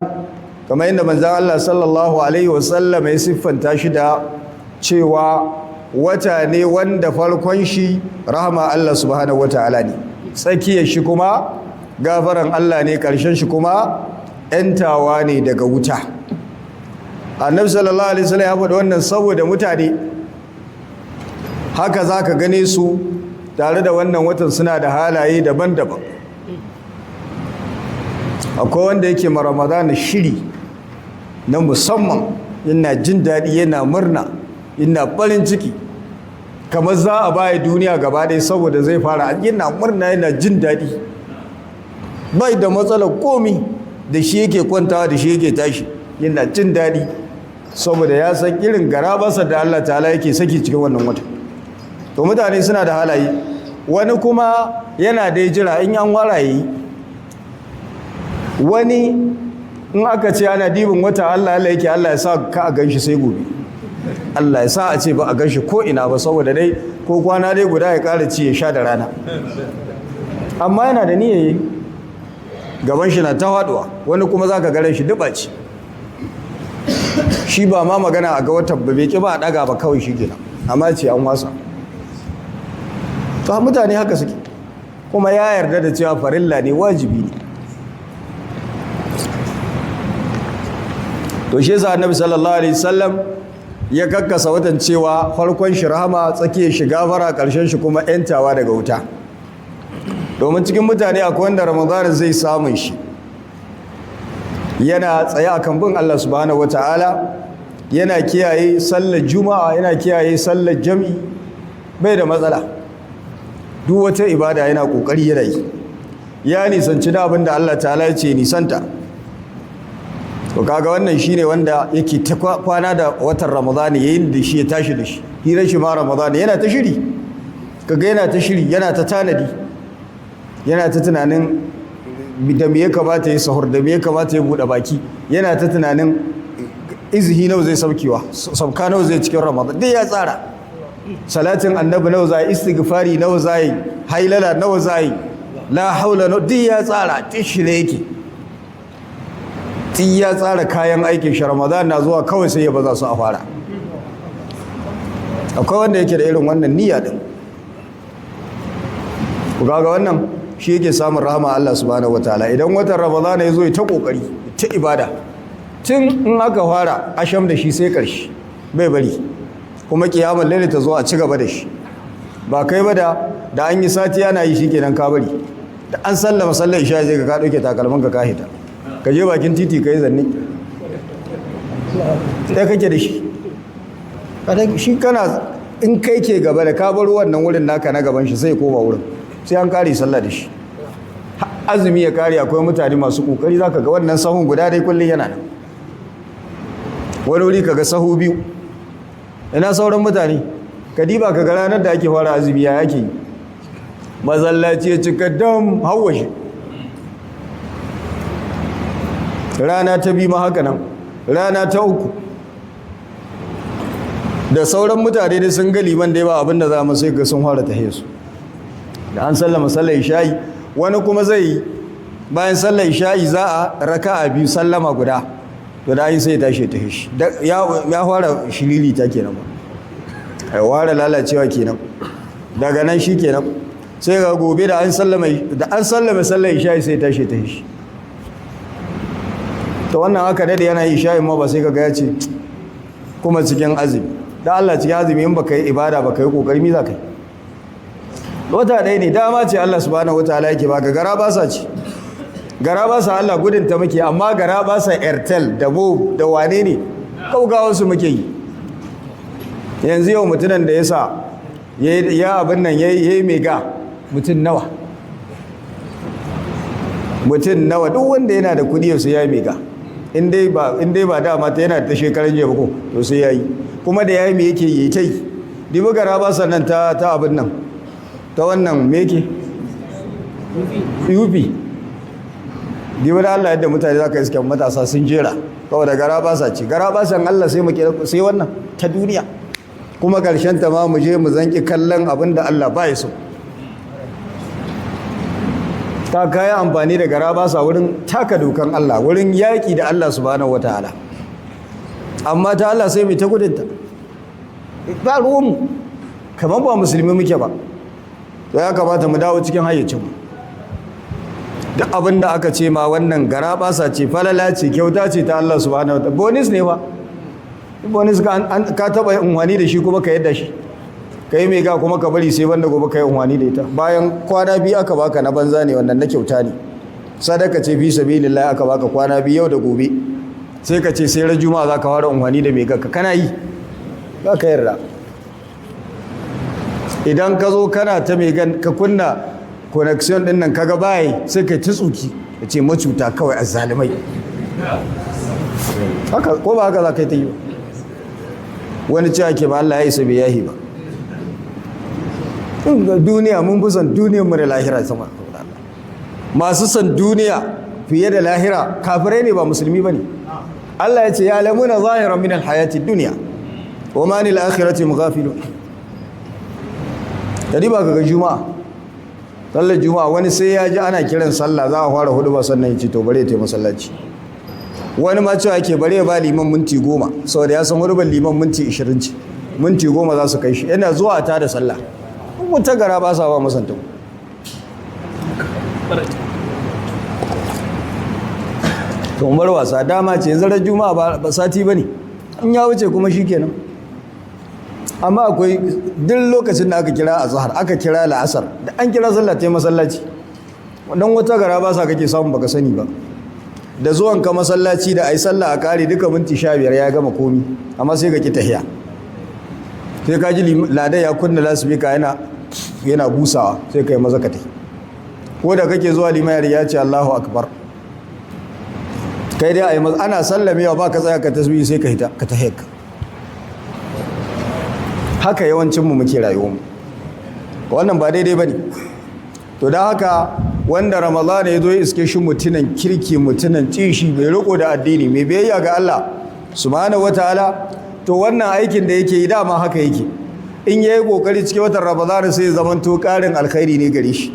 Kamar yadda manzan Allah sallallahu alaihi wasallam ya siffanta shi da cewa wata ne wanda farkon shi rahama Allah subhanahu wataala ne, tsakiyar shi kuma gafaran Allah ne, karshen shi kuma ‘yantawa ne daga wuta. Annabi sallallahu alaihi wasallam ya faɗi wannan saboda mutane haka za ka gane su tare da wannan watan suna da halaye daban-daban. Akwai wanda yake ma Ramadana shiri na musamman, yana jin daɗi, yana murna, yana farin ciki, kamar za a baya duniya gaba ɗaya saboda zai fara, yana murna, yana jin daɗi, bai da matsalar komi, da shi yake kwantawa, da shi yake tashi, yana jin daɗi saboda ya san irin garabasa da Allah ta'ala yake saki cikin wannan wata. To mutane suna da halaye. Wani kuma yana dai jira in an waraye. Wani in aka ce ana dibin wata, Allah Allah yake, Allah ya sa ka a ganshi sai gobe, Allah ya sa a ce ba a ganshi ko ina ba, saboda dai ko kwana dai guda ya ƙara ci ya sha da rana. Amma yana da niyya, gaban shi na ta faduwa. Wani kuma zaka gare shi duba ci shi ba ma magana a ga watan ba, bai ki ba a daga ba, kawai shi kenan, amma ce an wasa. To mutane haka suke, kuma ya yarda da cewa farilla ne, wajibi ne. To shi yasa Annabi sallallahu alaihi wasallam ya kakkasa watan cewa farkon shi rahama, tsakiyar shi gafara, karshen shi kuma yantawa daga wuta. Domin cikin mutane akwai wanda Ramadan zai samun shi yana tsaye akan bin Allah subhanahu wataala, yana kiyaye sallar juma'a, yana kiyaye sallar jami'i, bai da matsala, duk wata ibada yana kokari yana yi, ya nisanci da abin da Allah ta'ala ya ce nisanta. To kaga wannan shine wanda yake ta kwana da watan Ramadan, yayin da shi ya tashi da shi hirar shi ma Ramadan, yana ta shiri, kaga yana ta shiri, yana ta tanadi, yana ta tunanin da me ya kamata ya sahur, da me ya kamata ya bude baki, yana ta tunanin izihi nawa zai saukewa, sauka nawa zai cikin Ramadan, duk ya tsara. Salatin annabi nawa zai, istighfari nawa zai, hailala nawa zai, la haula, duk ya tsara, tishire yake, duk ya tsara kayan aikin shi. Ramadan na zuwa kawai sai ya baza su a fara. Akwai wanda yake da irin wannan niyya din. Ku ga wannan shi yake samun rahama Allah subhanahu wataala. Idan watan Ramadan ya zo, ya ta kokari ta ibada, tun in aka fara asham da shi sai karshe bai bari, kuma kiyamar laili ta zo a ci gaba da shi. Ba kai ba da an yi sati ana yi shikenan ka bari. Da an sallama sallar isha sai ka dauke takalman ka hita, ka je bakin titi ka yi zanne sai kake da shi shi kana in kai ke gaba da ka bar wannan wurin naka na gaban shi, sai koma wurin, sai an kare sallah da shi, azumi ya kare. Akwai mutane masu kokari, zaka ga wannan sahun guda dai kullun yana nan. Wani wuri kaga sahu biyu, ina sauran mutane? Kadiba kaga ranar da ake fara azumi ya yake, masallaci ya cika dam hawashi. Rana ta biyu ma haka nan, rana ta uku da sauran mutane da sun ga liman dai ba abinda za mu sai ga sun fara tahe su da an sallama sallar isha'i. Wani kuma zai yi bayan sallar isha'i za a raka'a biyu sallama guda, to da yi sai tashi ta shi ya fara shilili ta kenan ba, ai ware lalacewa kenan. Daga nan shi kenan sai ga gobe da an sallama, da an sallama sallar isha'i sai tashi ta shi. To wannan haka dade yana isha'i ma ba sai kaga ya ce kuma cikin azumi. Da Allah cikin azumi in baka yi ibada baka yi kokari, mi za ka yi? Wata ɗaya ne, dama ce Allah subhanahu wataala yake baka, gara ba sa ci, gara ba sa Allah gudun ta muke, amma gara ba sa Airtel da Mo da wane ne kaugawar su muke yi. Yanzu yau mutunan da ya sa ya abin nan yayi mega, mutum nawa, mutum nawa, duk wanda yana da kudi yau sai ya yi mega. In dai ba dama ta yana ta shekaran jiya ba ko, to sai ya yi. Kuma da ya yi me yake yi ta yi dibi gara ba sannan ta abin nan ta wannan me yake UP dibi da Allah yadda mutane za ka iske matasa sun jera kawai da gara ba sa ci gara ba san Allah sai mu sai wannan ta duniya. Kuma karshen ta ma mu je mu zanki kallon abin da Allah ba ya so. Ta kayan amfani da gara ba sa wurin taka dokan Allah, wurin yaƙi da Allah subhanahu wataala. Amma ta Allah sai mai ta gudunta, ba ruwanmu, kamar ba musulmi muke ba. To ya kamata mu dawo cikin hayyacinmu. Duk abin da aka ce ma wannan gara basa ce, falala ce, kyauta ce ta Allah subhanahu wataala, bonus ne ba. Bonus ka taba unhwani da shi kuma ka yadda shi ka yi mai ga kuma ka bari sai wanda gobe ka yi unhwani da ita. Bayan kwana 2 aka baka, na banza ne wannan, na kyauta ne, sadaka ce fi sabilillah aka baka kwana 2, yau da gobe. Sai ka ce sai ran juma'a za ka fara unhwani da mai ganka. Kana yi ba ka yarda. Idan ka zo kana ta mai gan, ka kunna connection din nan, kaga bayi, sai ka ci tsuki ka ce macuta kawai, azzalimai. Haka ko ba haka za ka yi ta yi ba? Wani cewa ke ba Allah ya isa bai yahi ba. Duniya mun fi son duniyar mu da lahira sama. Masu son duniya fiye da lahira kafirai ne, ba musulmi ba ne. Allah ya ce ya lamuna zahiran min alhayati duniya wa ma anil akhirati mughafilun. Kadi ba ga juma'a, sallar juma'a, wani sai ya ji ana kiran sallah za a fara hudu ba sannan ya ce to bare ya tafi masallaci. Wani ma cewa ke bare ba liman minti 10, saboda ya san hudubar liman minti 20 ce, minti 10 za su kai shi. Yana zuwa ta da sallah. Wata gara ba sa ba masanta. To umar wasa dama ce yanzu ran juma'a ba sati bane, in ya wuce kuma shikenan. Amma akwai duk lokacin da aka kira azhar, aka kira la'asar, da an kira sallah ta masallaci, dan wata gara ba sa kake samu baka sani ba. Da zuwan ka masallaci da ai sallah a kare duka minti 15 ya gama komi, amma sai ka ki tahiya. Sai ka ji ladan ya kunna lasbika yana busawa, sai ka yi maza ka tafi. Ko da kake zuwa liman ya ce Allahu akbar, kai dai ayi maza ana sallamewa, ba ka tsaya ka tasbihi, sai ka hita ka tahiya. Haka yawancin mu muke rayuwar mu. Wannan ba daidai bane. To dan haka wanda Ramadan ya zo ya iske shi mutunan kirki, mutunan cishi, mai riko da addini, mai biyayya ga Allah subhanahu wataala, to wannan aikin da yake yi dama haka yake. In yayi kokari cikin watan Ramadan sai ya zamanto karin alkhairi ne gare shi.